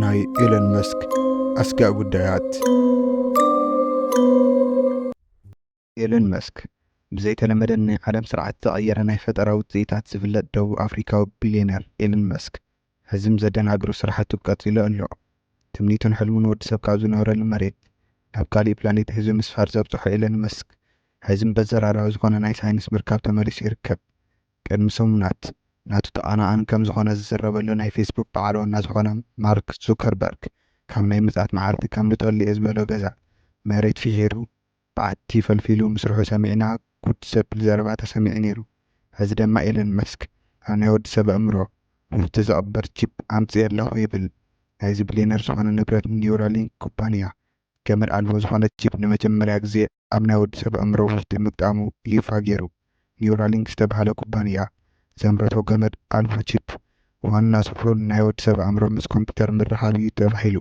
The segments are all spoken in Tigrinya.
ናይ ኤለን መስክ ኣስጋእ ጉዳያት። ኤለን መስክ ብዘይተለመደን ናይ ዓለም ስርዓት ዝቐየረ ናይ ፈጠራ ውፅኢታት ዝፍለጥ ደቡብ ኣፍሪካዊ ቢልዮነር ኤለን መስክ፣ ሕዚ ዘደናግሩ ስራሕቱ ቀፂሉ ኣሎ። ትምኒቱን ሕልሙን ወዲ ሰብ ካብ ዝነብረሉ መሬት ናብ ካሊእ ፕላኔት ሕዚ ምስፋር ዘብፅሖ ኤለን መስክ፣ ሕዚ በዘራራዊ ዝኾነ ናይ ሳይንስ ምርካብ ተመሊሱ ይርከብ። ቅድሚ ሰሙናት ናቱ ተቓናቓኒ ከም ዝኾነ ዝዝረበሉ ናይ ፌስቡክ በዓል ዋና ዝኾነ ማርክ ዙከርበርግ፣ ካብ ናይ ምጽኣት መዓልቲ ከምልጠሉ እየ ዝበሎ ገዛ መሬት ፍሒሩ፣ በዓቲ ፈልፊሉ ምስርሑ ሰሚዕና፣ ጉድ ዘብል ዘረባ ተሰሚዑ ነይሩ። ሕዚ ድማ ኤለን መስክ ኣብ ናይ ወዲ ሰብ ኣእምሮ ውህብቲ ዝቕበር ቺፕ ኣምጽእ ኣለኹ ይብል። ናይዚ ቢልዮነር ዝኾነ ንብረት ኒውራሊንክ ኩባንያ፣ ገመድ ኣልቦ ዝኾነ ቺፕ ንመጀመርያ ግዜ ኣብ ናይ ወዲ ሰብ ኣእምሮ ውሽጢ ምግጣሙ ይፋ ገይሩ። ኒውራሊንክ ዝተባህለ ኩባንያ ዘምረቶ ገመድ ኣልቦ ቺፕ ዋና ስፍሩ ናይ ወዲ ሰብ ኣእምሮ ምስ ኮምፒውተር ምርኻብ እዩ ተባሂሉ።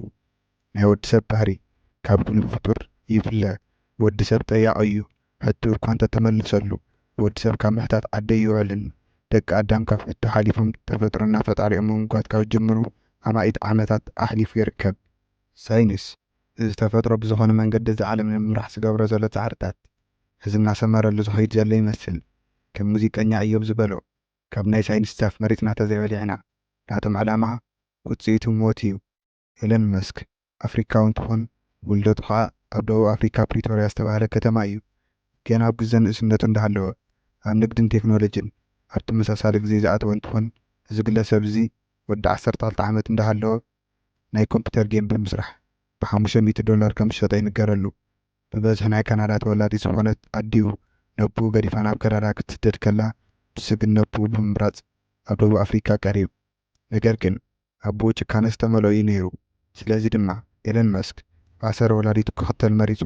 ናይ ወዲ ሰብ ባህሪ ካብ ብሉይ ፍጡር ይፍለ። ወዲ ሰብ ጠያቒ እዩ። ሕቶ እኳ እንተተመልሰሉ፣ ወዲ ሰብ ካብ ምሕታት ዓዲ ኣይውዕልን። ደቂ ኣዳም ካብ ሕቶ ሓሊፎም ተፈጥሮና ፈጣሪኦም ምምጓት ካብ ዝጅምሩ ኣማኢት ዓመታት ኣሕሊፉ ይርከብ። ሳይንስ፣ እዚ ተፈጥሮ ብዝኾነ መንገዲ እዚ ዓለም ንምምራሕ ዝገብሮ ዘሎ ጻዕርታት፣ ሕዚ እናሰመረሉ ዝኸይድ ዘሎ ይመስል። ከም ሙዚቀኛ እዮብ ዝበሎ፣ ካብ ናይ ሳይንስ ዛፍ መሪጽና ተዘይበሊዕና፣ ናቶም ዕላማ ውጽኢቱ ሞት እዩ። ኤለን መስክ ኣፍሪካዊ እንትኾን፣ ውልደቱ ኸኣ ኣብ ደቡብ ኣፍሪካ ፕሪቶርያ ዝተባህለ ከተማ እዩ። ገና ኣብ ግዘ ንእስነቱ እንዳሃለወ ኣብ ንግድን ቴክኖሎጂን ኣብ ተመሳሳሊ ግዜ ዝኣተወ እንትኾን፣ እዚ ግለሰብ እዚ ወዲ ዓሰርተ ክልተ ዓመት እንዳሃለወ ናይ ኮምፒውተር ጌም ብምስራሕ ብሓሙሽተ ሚእቲ ዶላር ከም ዝሸጠ ይንገረሉ። ብበዝሒ ናይ ካናዳ ተወላዲት ዝኾነት ኣዲኡ ነብኡ ገዲፋ ናብ ካናዳ ክትስደድ ከላ፣ ንሱ ግን ነብኡ ብምምራጽ ኣብ ደቡብ ኣፍሪካ ቀርዩ። ነገር ግን ኣቦኡ ጭካነ ዝተመልኦ እዩ ነይሩ። ስለዚ ድማ ኤለን መስክ ብኣሰር ወላዲቱ ክኽተል መሪጹ።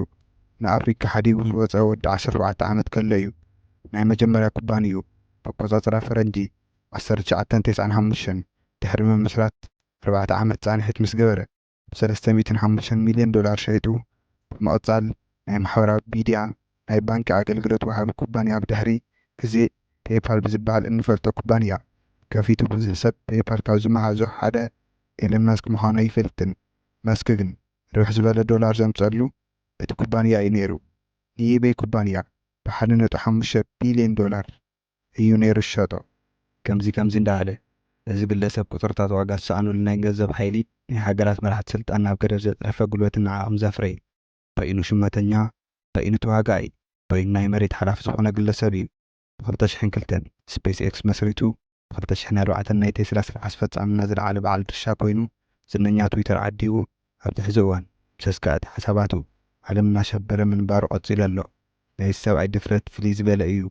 ንኣፍሪካ ሓዲጉ ዝወጸ ወዲ ዓሰርተ ኣርባዕተ ዓመት ከሎ እዩ ናይ መጀመርያ ኩባንይኡ ብኣቆጻጽራ ፈረንጂ ዓሰርተ ትሽዓተ ተስዓን ሓሙሽተን ድሕሪ ምምስራት ኣርባዕተ ዓመት ጻንሒት ምስ ገበረ፣ ብ ሰለስተ ሚእትን ሓሙሽተን ሚልዮን ዶላር ሸይጡ። ብምቕጻል ናይ ማሕበራዊ ሚድያ ናይ ባንኪ ኣገልግሎት ወሃቢ ኩባንያ ብድሕሪ ግዜ ፔይፓል ብዝበሃል እንፈልጦ ኩባንያ ከፊቱ። ብዙሕ ሰብ ፔይፓል ካብ ዝመሃዞ ሓደ ኤለን መስክ ምዃኑ ኣይፈልጥን። መስክ ግን ርብሕ ዝበለ ዶላር ዘምጸሉ እቲ ኩባንያ እዩ ነይሩ። ንኢቤይ ኩባንያ ብሓደ ነጥቢ ሓሙሽተ ቢልዮን ዶላር እዩ ነይሩ ዝሸጦ። ከምዚ ከምዚ እንዳበለ፣ እዚ ግለሰብ ቁጽርታት ዋጋ ዝሰኣኑሉ ናይ ገንዘብ ሓይሊ ናይ ሃገራት መራሕቲ ስልጣን ናብ ገደል ዘጽረፈ ጉልበትን ዓቕሚ ዘፍረየ፣ በይኑ ሽመተኛ፣ በይኑ ተዋጋኢ፣ በይኑ ናይ መሬት ሓላፊ ዝኾነ ግለሰብ እዩ። ብ ክልተ ሽሕን ክልተን ስፔስ ኤክስ መስሪቱ፣ ብ ክልተ ሽሕን ኣርባዕተን ናይ ቴስላ ስራሕ ኣስፈጻሚ እና ዝለዓለ በዓል ድርሻ ኮይኑ፣ ዝነኛ ትዊተር ዓዲጉ፣ ኣብዚ ሕዚ እዋን ብሰስካ እቲ ሓሳባቱ ዓለም እናሸበረ ምንባሩ ቀጺሉ ኣሎ። ናይዚ ሰብኣይ ድፍረት ፍልይ ዝበለ እዩ።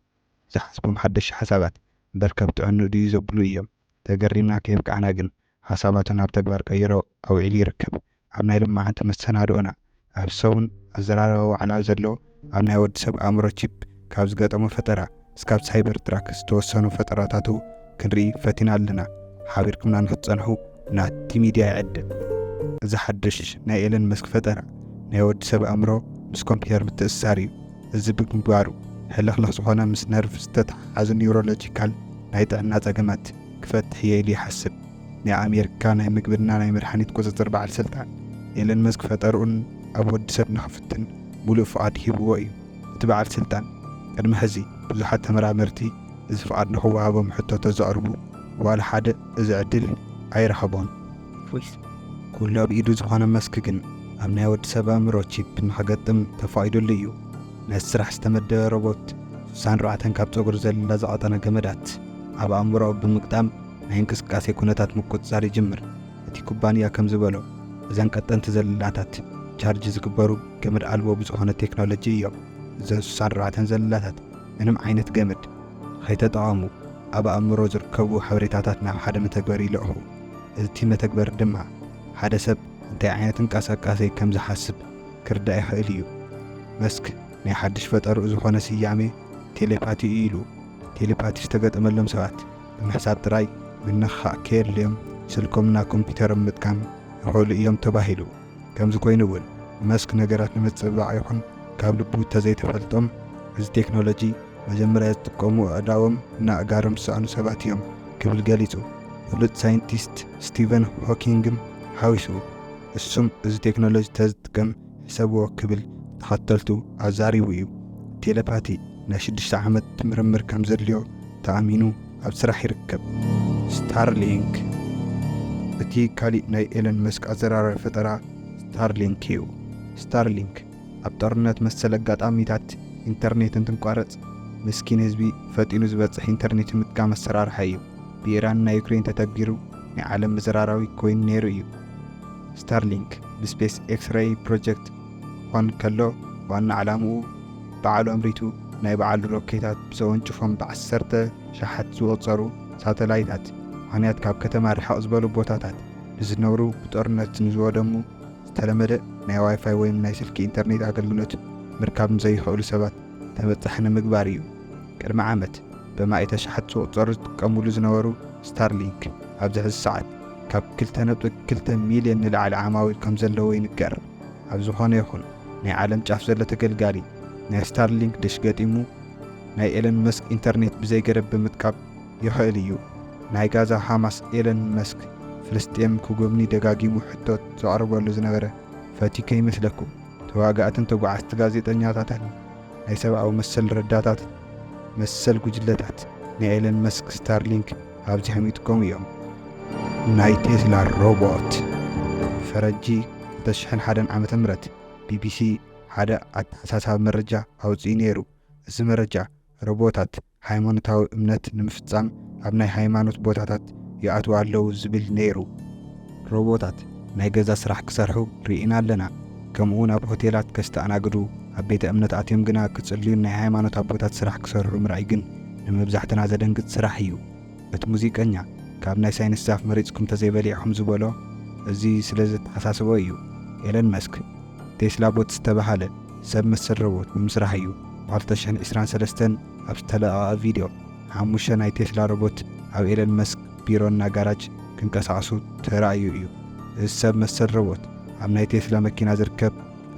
ዝሓስቦም ሓደሽቲ ሓሳባት እምበር ከብጥዕኑ ድዩ ዘብሉ እዮም። ተገሪምና ከየብቃዕና ግን ሓሳባቱ ናብ ተግባር ቀይሮ ኣውዒሉ ይርከብ። ኣብ ናይ ሎማዓንቲ መሰናድኦና ኣብ ሰውን ኣዘራረባ ዋዕላ ዘሎ ኣብ ናይ ወዲ ሰብ ኣእምሮ ቺፕ ካብ ዝገጠሞ ፈጠራ እስካብ ሳይበር ትራክ ዝተወሰኑ ፈጠራታቱ ክንርኢ ፈቲና ኣለና። ሓቢርኩምና ንክትጸንሑ ናቲ ሚድያ ይዕድም። እዚ ሓድሽ ናይ ኤለን መስክ ፈጠራ ናይ ወዲ ሰብ ኣእምሮ ምስ ኮምፒውተር ምትእስሳር እዩ። እዚ ብምግባሩ ሕልኽልኽ ዝኾነ ምስ ነርቭ ዝተተሓሓዙ ኒውሮሎጂካል ናይ ጥዕና ጸገማት ክፈትሕ እየ ኢሉ ይሓስብ። ናይ ኣሜሪካ ናይ ምግብና ናይ መድሓኒት ቁጽጽር በዓል ስልጣን ኤለን መስክ ፈጠርኡን ኣብ ወዲ ሰብ ንኽፍትን ሙሉእ ፍቓድ ሂብዎ እዩ። እቲ በዓል ስልጣን ቅድሚ ሕዚ ብዙሓት ተመራመርቲ እዚ ፍቓድ ንኽወሃቦም ሕቶ ተዘቕርቡ ዋላ ሓደ እዚ ዕድል ኣይረኸቦን። ፎይስ ኩሉ ኣብ ኢዱ ዝኾነ መስክ ግን ኣብ ናይ ወዲ ሰብ ኣእምሮ ቺፕ ንኽገጥም ተፈቒዱሉ እዩ። ነቲ ስራሕ ዝተመደበ ሮቦት ስሳን ኣርባዕተን ካብ ጸጉሪ ዘላ ዝቐጠነ ገመዳት ኣብ ኣእምሮኡ ብምግጣም ናይ እንቅስቃሴ ኩነታት ምቁጽጻር ይጅምር። እቲ ኩባንያ ከም ዝበሎ እዘን ቀጠንቲ ዘለላታት ቻርጅ ዝግበሩ ገመድ ኣልቦ ብዝኾነ ቴክኖሎጂ እዮም። እዘን ስሳን ኣርባዕተን ዘለላታት ምንም ዓይነት ገመድ ከይተጠቐሙ ኣብ ኣእምሮ ዝርከቡ ሓበሬታታት ናብ ሓደ መተግበሪ ይልእኹ። እቲ መተግበሪ ድማ ሓደ ሰብ እንታይ ዓይነት እንቀሳቃሴ ከም ዝሓስብ ክርዳእ ይኽእል እዩ። መስክ ናይ ሓድሽ ፈጠርኡ ዝኾነ ስያሜ ቴሌፓቲ እዩ ኢሉ። ቴሌፓቲ ዝተገጠመሎም ሰባት ብምሕሳብ ጥራይ ምንኽኻእ ከየድልዮም ስልኮም ናብ ኮምፒውተሮም ምጥቃም ይኽእሉ እዮም ተባሂሉ። ከምዚ ኮይኑ እውን መስክ ነገራት ንምጽብባቕ ይኹን ካብ ልቡ እንተዘይተፈልጦም እዚ ቴክኖሎጂ መጀመርያ ዝጥቀሙ ኣእዳዎም እና ኣእጋሮም ዝሰኣኑ ሰባት እዮም ክብል ገሊጹ። ፍሉጥ ሳይንቲስት ስቲቨን ሆኪንግም ሓዊሱ። እሱም እዚ ቴክኖሎጂ ተዝጥቀም ሕሰብዎ ክብል ተኸተልቱ ኣዛሪቡ እዩ። ቴሌፓቲ ናይ ሽዱሽተ ዓመት ምርምር ከም ዘድልዮ ተኣሚኑ ኣብ ስራሕ ይርከብ። ስታርሊንክ። እቲ ካሊእ ናይ ኤለን መስክ ኣዘራራቢ ፈጠራ ስታርሊንክ እዩ። ስታርሊንክ ኣብ ጦርነት መሰል ኣጋጣሚታት ኢንተርኔት እንትንቋረጽ፣ ምስኪን ህዝቢ ፈጢኑ ዝበጽሕ ኢንተርኔት ምጥቃም ኣሰራርሓ እዩ። ብኢራን ናይ ዩክሬን ተተግቢሩ ናይ ዓለም መዘራራቢ ኮይኑ ነይሩ እዩ። ስታርሊንክ ብስፔስ ኤክስ ሬይ ፕሮጀክት ክኾን ከሎ፣ ዋና ዕላምኡ በዓሉ ኣምሪቱ ናይ በዓሉ ሮኬታት ብዘወንጭፎም ብዓሰርተ ሸሓት ዝቑጸሩ ሳተላይታት ምኽንያት ካብ ከተማ ርሕቕ ዝበሉ ቦታታት ንዝነብሩ ብጦርነት ንዝወደሙ ዝተለመደ ናይ ዋይፋይ ወይም ናይ ስልኪ ኢንተርኔት ኣገልግሎት ምርካብ ንዘይኽእሉ ሰባት ተበጻሒ ንምግባር እዩ። ቅድሚ ዓመት ብኣማኢት ኣሽሓት ዝቑጸሩ ዝጥቀሙሉ ዝነበሩ ስታርሊንክ ኣብዚ ሕዚ ሰዓት ካብ ክልተ ነጥቢ ክልተ ሚልዮን ንላዕሊ ዓማዊል ከም ዘለዎ ይንገር። ኣብ ዝኾነ ይኹን ናይ ዓለም ጫፍ ዘሎ ተገልጋሊ ናይ ስታርሊንክ ድሽ ገጢሙ ናይ ኤለን መስክ ኢንተርኔት ብዘይ ገደብ ብምጥቃም ይኽእል እዩ። ናይ ጋዛ ሓማስ ኤለን መስክ ፍልስጤም ክጉብኒ ደጋጊሙ ሕቶት ዘቕርበሉ ዝነበረ ፈትዩ ከይመስለኩም። ተዋጋእትን ተጓዓዝቲ ጋዜጠኛታትን ናይ ሰብኣዊ መሰል ረዳታት መሰል ጉጅለታት ናይ ኤለን መስክ ስታርሊንክ ኣብዚሖም ይጥቀሙ እዮም። ናይ ቴስላ ሮቦት። ፈረንጂ ክልተ ሽሕን ሓደን ዓመተ ምህረት ቢቢሲ ሓደ ኣተሓሳሳቢ መረጃ ኣውጺኡ ነይሩ። እዚ መረጃ ሮቦታት ሃይማኖታዊ እምነት ንምፍጻም ኣብ ናይ ሃይማኖት ቦታታት ይኣትዉ ኣለዉ ዝብል ነይሩ። ሮቦታት ናይ ገዛ ስራሕ ክሰርሑ ርኢና ኣለና። ከምኡውን ኣብ ሆቴላት ከስተኣናግዱ፣ ኣብ ቤተ እምነት ኣትዮም ግና ክጽልዩን ናይ ሃይማኖት ኣቦታት ስራሕ ክሰርሑ ምርኣይ ግን ንመብዛሕትና ዘደንግጽ ስራሕ እዩ። እቲ ሙዚቀኛ ካብ ናይ ሳይንስ ዛፍ መሪጽኩም ተዘይበሊዕኹም ዝበሎ እዚ ስለ ዘተሓሳስቦ እዩ። ኤለን መስክ ቴስላ ቦት ዝተባህለ ሰብ መሰል ሮቦት ብምስራሕ እዩ። ብ ክልተ ሽሕን ዕስራን ሰለስተን ኣብ ዝተለቐቐ ቪድዮ፣ ሓሙሽተ ናይ ቴስላ ሮቦት ኣብ ኤለን መስክ ቢሮና ጋራጅ ክንቀሳቐሱ ተራእዩ እዩ። እዚ ሰብ መሰል ሮቦት ኣብ ናይ ቴስላ መኪና ዝርከብ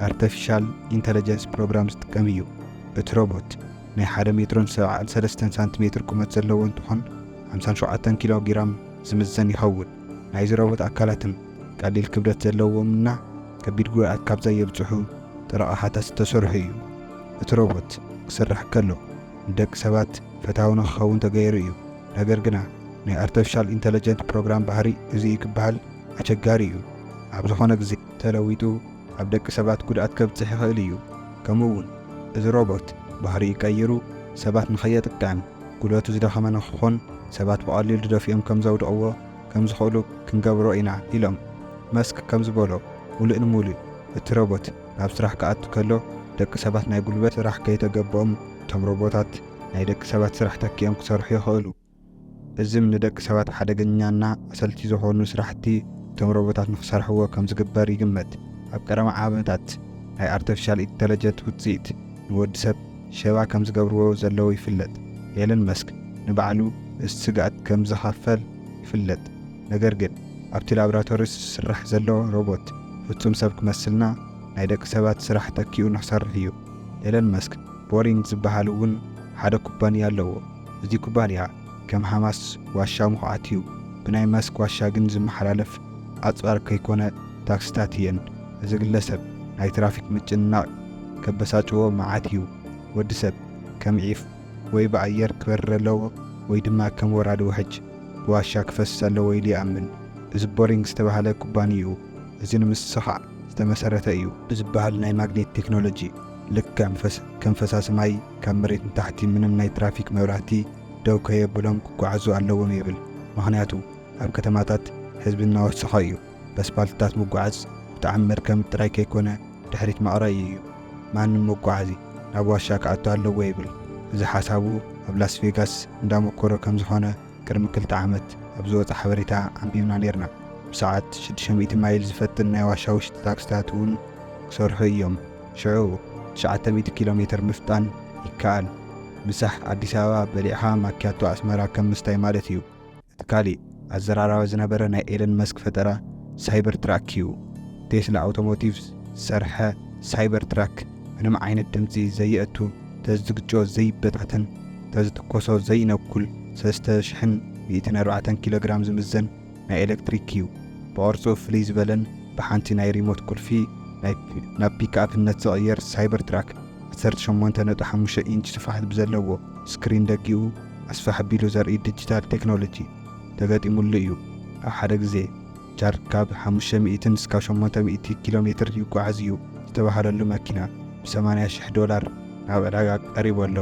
ኣርተፊሻል ኢንተለጀንስ ፕሮግራም ዝጥቀም እዩ። እቲ ሮቦት ናይ ሓደ ሜትሮን ሰብዓን ሰለስተን ሳንቲሜትር ቁመት ዘለዎ እንትኾን፣ ሓምሳን ሸውዓተን ኪሎ ግራም ዝምዘን ይኸውን። ናይዚ ሮቦት ኣካላትን ቀሊል ክብደት ዘለዎምና ከቢድ ጉድኣት ካብ ዘየብጽሑ ጥረ ኣቕሓታት ዝተሰርሑ እዩ። እቲ ሮቦት ክስራሕ ከሎ ንደቂ ሰባት ፈታዊ ንክኸውን ተገይሩ እዩ። ነገር ግና ናይ ኣርተፊሻል ኢንተለጀንት ፕሮግራም ባህሪ እዚ እዩ ክበሃል ኣቸጋሪ እዩ። ኣብ ዝኾነ ግዜ ተለዊጡ ኣብ ደቂ ሰባት ጉድኣት ከብጽሕ ይኽእል እዩ። ከምኡ እውን እዚ ሮቦት ባህሪኡ ቀይሩ ሰባት ንኸየጥቅዕን ጉልበቱ ዝደኸመ ንክኾን ሰባት ብቐሊሉ ደፊኦም ከም ዘውድቕዎ ከም ዝኽእሉ ክንገብሮ ኢና ኢሎም። መስክ ከም ዝበሎ፣ ሙሉእ ንሙሉእ እቲ ሮቦት ናብ ስራሕ ክኣቱ ከሎ ደቂ ሰባት ናይ ጉልበት ስራሕ ከይተገብኦም እቶም ሮቦታት ናይ ደቂ ሰባት ስራሕ ተኪኦም ክሰርሑ ይኽእሉ። እዚም ንደቂ ሰባት ሓደገኛና ኣሰልቺ ዝኾኑ ስራሕቲ እቶም ሮቦታት ንክሰርሕዎ ከም ዝግበር ይግመት። ኣብ ቀረባ ዓመታት ናይ ኣርተፊሻል ኢንተለጀንት ውፅኢት ንወዲ ሰብ ሸባ ከም ዝገብርዎ ዘለዉ ይፍለጥ። ኤለን መስክ ንባዕሉ እዚ ስግኣት ከም ዝኻፈል ይፍለጥ። ነገር ግን ኣብቲ ላብራቶሪ ዝስራሕ ዘሎ ሮቦት ፍጹም ሰብ ክመስልና ናይ ደቂ ሰባት ስራሕ ተኪኡ ንክሰርሕ እዩ። ኤለን መስክ ቦሪንግ ዝበሃል እውን ሓደ ኩባንያ ኣለዎ። እዚ ኩባንያ ከም ሓማስ ዋሻ ምኹዓት እዩ። ብናይ መስክ ዋሻ ግን ዝመሓላለፍ ኣጽዋር ከይኮነ ታክስታት እየን። እዚ ግለሰብ ናይ ትራፊክ ምጭንናቕ ከበሳጭዎ መዓት እዩ። ወዲ ሰብ ከም ዒፍ ወይ ብኣየር ክበርር ኣለዎ ወይ ድማ ከም ወራዲ ውሕጅ ብዋሻ ክፈስስ ኣለዎ ኢሉ ይኣምን። እዚ ቦሪንግ ዝተባህለ ኩባንይኡ እዚ ንምስኻዕ ዝተመሰረተ እዩ ብዝበሃል ናይ ማግኔት ቴክኖሎጂ ልክዕ ከም ፈስ-፣ ከም ፈሳሲ ማይ ካብ መሬት ንታሕቲ ምንም ናይ ትራፊክ መብራህቲ ደው ከየብሎም ክጓዓዙ ኣለዎም ይብል። ምኽንያቱ ኣብ ከተማታት ህዝቢ እናወሰኸ እዩ። በስፓልትታት ምጉዓዝ ብጣዕሚ መድከሚ ጥራይ ከይኮነ ድሕሪት መቕረዪ እዩ። ማንም መጓዓዚ ናብ ዋሻ ክኣቱ ኣለዎ ይብል። እዚ ሓሳቡ ኣብ ላስ ቬጋስ እንዳመኮሮ ከም ዝኾነ ቅድሚ ክልተ ዓመት ኣብ ዝወጸ ሓበሬታ ኣንቢብና ነይርና። ብሰዓት ሽዱሽተ ሚእቲ ማይል ዝፈጥን ናይ ዋሻ ውሽጢ ታክስታት እውን ክሰርሑ እዮም። ሽዑ ትሽዓተ ሚእቲ ኪሎ ሜትር ምፍጣን ይከኣል። ምሳሕ ኣዲስ ኣበባ በሊዕኻ ማኪያቶ ኣስመራ ከም ምስታይ ማለት እዩ። እቲ ካሊእ ኣዘራራቢ ዝነበረ ናይ ኤለን መስክ ፈጠራ ሳይበር ትራክ እዩ። ቴስላ ኣውቶሞቲቭ ዝሰርሐ ሳይበር ትራክ ምንም ዓይነት ድምፂ ዘየእቱ፣ ተዝግጮ ዘይበታተን ተዝትኮሶ ዘይነኩል ሰለስተ ሽሕን ሚእትን ኣርባዕተን ኪሎ ግራም ዝምዘን ናይ ኤሌክትሪክ እዩ። ብቕርጹ ፍልይ ዝበለን ብሓንቲ ናይ ሪሞት ቁልፊ ናይ ናብ ፒክኣፕነት ዝቕየር ሳይበር ትራክ፣ ዓሰርተ ሸሞንተ ነጥቢ ሓሙሽተ ኢንች ስፍሓት ብዘለዎ ስክሪን፣ ደጊኡ ኣስፍሕ ኣቢሉ ዘርኢ ዲጂታል ቴክኖሎጂ ተገጢሙሉ እዩ። ኣብ ሓደ ግዜ ቻርጅ ካብ ሓሙሽተ ሚእትን እስካብ ሸሞንተ ሚእቲ ኪሎ ሜትር ይጓዓዝ እዩ ዝተባህለሉ መኪና ብ ሰማንያ ሽሕ ዶላር ናብ ዕዳጋ ቀሪቡ ኣሎ።